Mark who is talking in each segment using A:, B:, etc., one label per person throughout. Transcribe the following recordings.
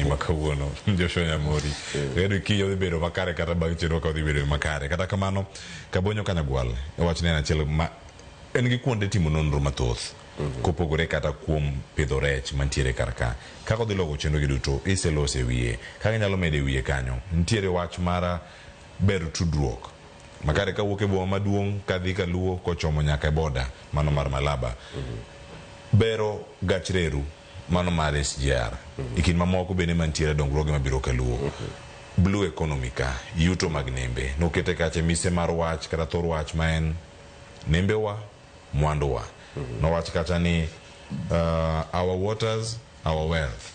A: ma kawuono Joshua Nyamori. Kendo kiny odhi bedo makare kata bang' chenro ka odhi bedo makare. Kata kamano, Kabonyo Kanyagwal wach ne en achiel ma en gi kuonde timo nonro mathoth kopogore kata kuom pidho rech mantiere kar ka. Kaka odhi loko chenro gi duto iselose e wiye. Kaka inyalo medo e wiye kanyo. Nitiere wach mar bero tudruok makare kawuok e boma maduong' kadhi kaluo kochomo nyaka e boda mano mar Malaba. Bero gach reru mano mar SGR e kind mamoko bende mantiere dongruoge mabiro kaluo. Blue economy ka yuto mag nembe nokete kacha mise mar wach kata thor wach ma en nembewa mwanduwa. Nowach kacha ni our waters our wealth.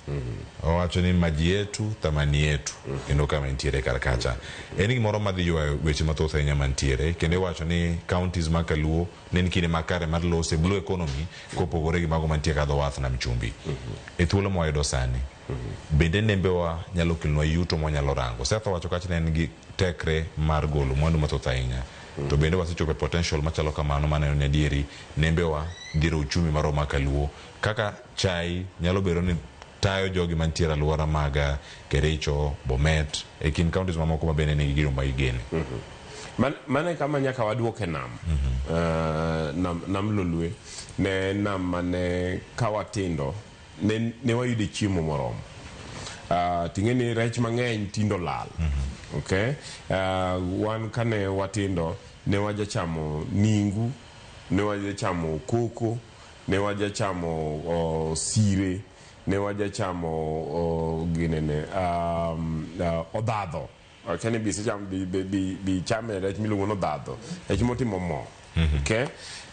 A: Owacho ni maji yetu thamani yetu kendo kama entiere kar kacha. En gimoro madhi ywayo weche mathoth ahinya mantiere kendo iwacho ni counties ma kaluo ne en kinde makare mar lose blue economy kopogore gi mago mantie ka dho wath nam chumbi. E thuolo mwayudo sani bende nembewa nyalo kelonwa yuto mwanyalo rango. Seth owacho kacha ni en gi tekre mar golo mwandu mathoth ahinya. To bende wasechopo e potential machalo kamano maneno ni adieri nembewa dhiro uchumi marwa ma kaluo kaka chai nyalo bedo ni tayo jogi mantiere aluora mag Kericho, Bomet e kind counties mamoko ma bende nigi gigo ma gigene.
B: Mano e kama nyaka waduoke nam. Nam Lolwe ne en nam mane ka watindo ne wayude chiemo moromo. Ting'e ni rech mang'eny tindo lal. Okay? Wan kane watindo ne wajachamo ningu, ne wajachamo koko, ne wajachamo sire, ne wajachamo ginene odhadho. Akia ni bi isechamo bi ichame rech miluongo ni odhadho, rech motimo mo. Okay?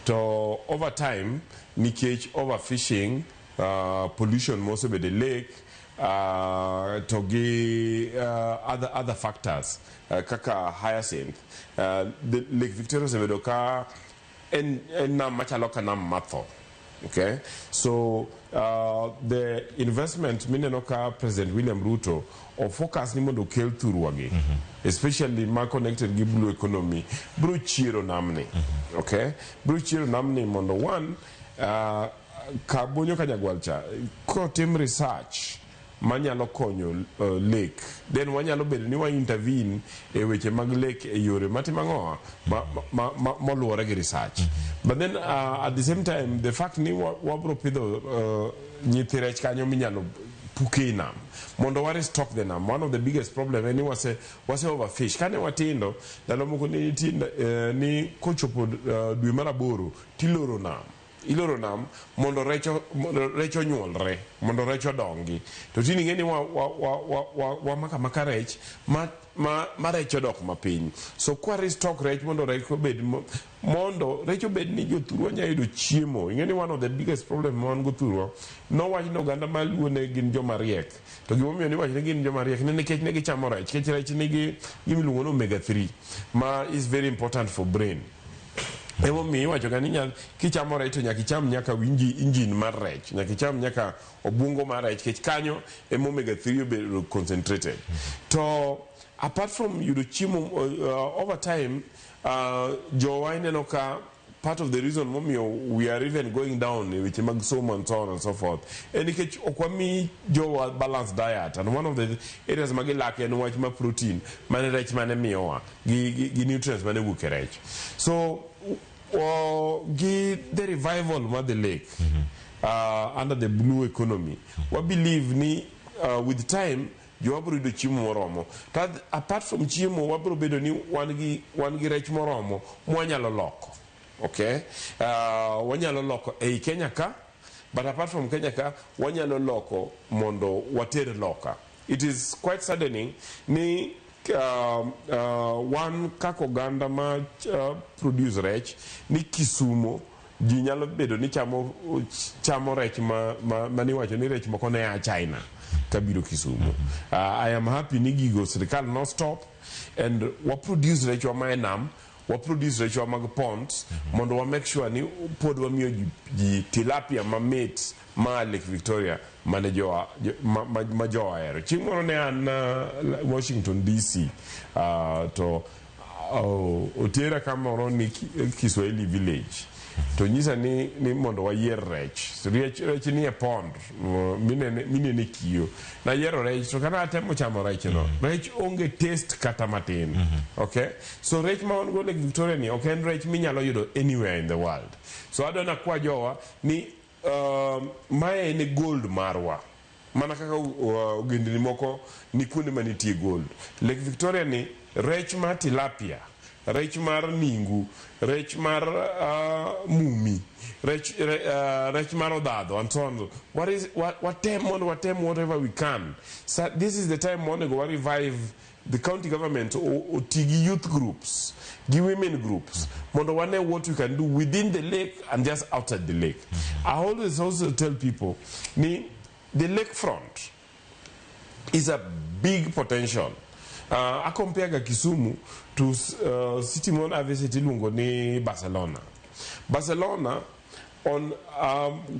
B: To over time nikech overfishing, pollution mosebedo e lake to gi other factors kaka hyacinth, the Lake Victoria osebedo ka en nam machalo ka nam matho. Okay? So the investment mineno ka President William Ruto o focus ni mondo okel thurwa gi, especially ma connected gi blue economy, bro chiero namni. Okay? Bro chiero namni mondo one Kabonyo Kanyagwal cha kotim research manyalo konyo lake, then wanyalo bedo ni wa intervene e weche mag lake e yore matimo ang'owa ma moluwore gi research. But then at the same time, the fact ni wabro pidho nyithi rech kanyo minyalo puke i nam mondo wa restock the nam. One of the biggest problem en ni wase overfish. Kane watindo, ndalo moko ne nitie ni kochopo dwe mar aboro tiloro nam, iloro nam mondo rech onyuolre, mondo rech odongi. To tinde ing'e ni wa mako amaka rech ma rech odok mapiny. So kwa restock rech mondo rech obed mondo rech obed ni jothurwa nyalo yudo chiemo. Ing'e ni one of the biggest problem ma wan go thurwa, nowach ni oganda maluo ne gin joma riek, to gimomiyo niwacho ni gin joma riek ne nikech ne gichamo rech, nikech rech nigi gima iluongo ni omega 3 ma is very important for brain. Emomiyo iwacho ga ni kichamo rech to nyaka icham nyaka winji engine mar rech, nyaka icham nyaka obwongo mar rech, nikech kanyo ema omega 3 obedo concentrated. To apart from yudo chiemo, over time jowa ineno ka part of the reason momiyo we are even going down e weche mag somo and so on and so forth en nikech ok wami jowa balanced diet, and one of the areas ma gilake en wach ma protein mane rech mane miyowa gi nutrients mane wuok e rech. So gi the revival mar the lake under the blue economy, wa believe ni with time jowa biro yudo chiemo moromo. To apart from chiemo, wabiro bedo ni wan gi rech moromo mwanyalo loko. Okay, wanyalo loko ei Kenya ka, but apart from Kenya ka, wanyalo loko mondo water loka. It is quite saddening ni wan kaka oganda ma produce rech ni Kisumo ji nyalo bedo ni chamo rech ma maniwacho ni rech moko ne a China kabiro Kisumo. I am happy ni gigo sirikal no stop and wa produce rechwa ma e nam, wa produce rechwa mag ponds mondo wa make sure ni pod wamiyo ji tilapia mamit ma Lake Victoria mane jowa jo, ma jowa ohero. Chieng' moro ne an Washington DC, to otera kamoro ni Kiswahili Village. To nyisa ni mondo wayier rech. Rech ni e pond minene kiyo. Nayiero rech to kana atemo chamo rech no, rech onge taste kata matin. Okay? So rech ma wan go Lake Victoria ni ok en rech minyalo yudo anywhere in the world. So adwa nakwa jowa ni mae en gold marwa. Mana kaka ogendni moko ni kuonde manitie gold. Lake Victoria ni rech mar tilapia, rech mar ningu, rech mar mumi, rech mar odhadho and so on. What is watem mondo watem whatever we can. So this is the time monego wa revive the county government oti gi youth groups, gi women groups, mondo wane what we can do within the lake and just outside the lake. I always also tell people ni the lakefront is a big potential. I compare ga Kisumu to city mon a visit iluongo ni Barcelona. Barcelona on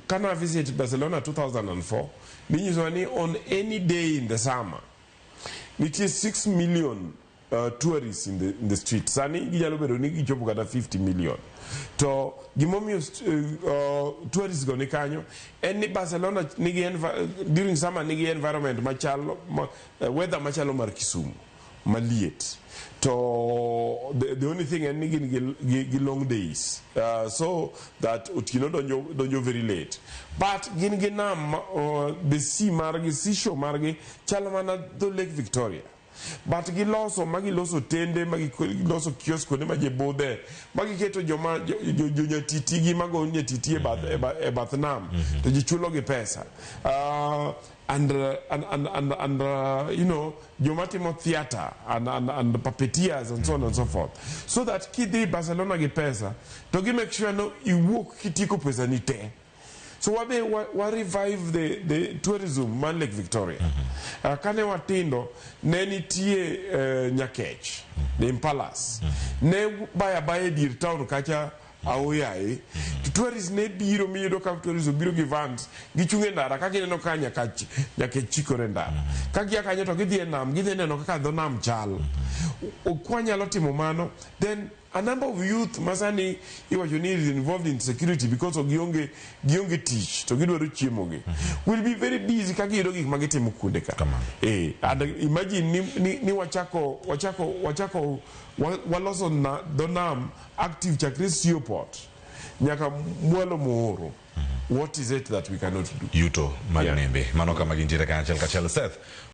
B: kana visit Barcelona 2004 ninyisowa ni on any day in the summer nitie 6 million tourists in the street. Sani ginyalo bedo ni gichopo kata 50 million. To gimomiyo tourists go ni kanyo en ni Barcelona nigi during summer nigi environment machalo weather machalo mar Kisumu maliet. To the only thing en ni gin gi long days so that otieno donjo very late, but gin gi nam, the sea margi, seashore margi chalo mana dho Lake Victoria, but giloso ma giloso tende ma giloso kiosk kuonde ma ji budhe ma giketo joma jo nyatiti gi mago nyatiti e bath nam to ji chulo gi pesa and joma timo theatre and puppeteers and so on and so forth, so that kidhi Barcelona gi pesa to gi make sure no iwuok kitieko pesa ni te. So wabe wa revive the tourism man Lake Victoria. Kane watindo ne nitie Nyakech, the Impalas. Ne baya baya e dier town kacha aoyaye. To tourists ne biro miyudo ka tourists obiro gi vans gichung' e ndara ka gineno ka Nyakech chikore e ndara. Ka gia kanyo to gidhi e nam, gidhi neno kaka dho nam chal. Kwanyalo timo mano, then a number of youth masani iwacho ni is involved in security because of gionge tich to gidwaro chiemo gi will be very busy ka giyudo gik ma gitimo kuonde ka.
A: Kamano.
B: And imagine ni wachako waloso na, dho nam active chakre Sio Port nyaka mwalo Muhuru. What is it that we cannot do?
A: Yuto mag
B: Yeah.
A: nembe mano kama gintiere kanyachiel kachiel. Seth.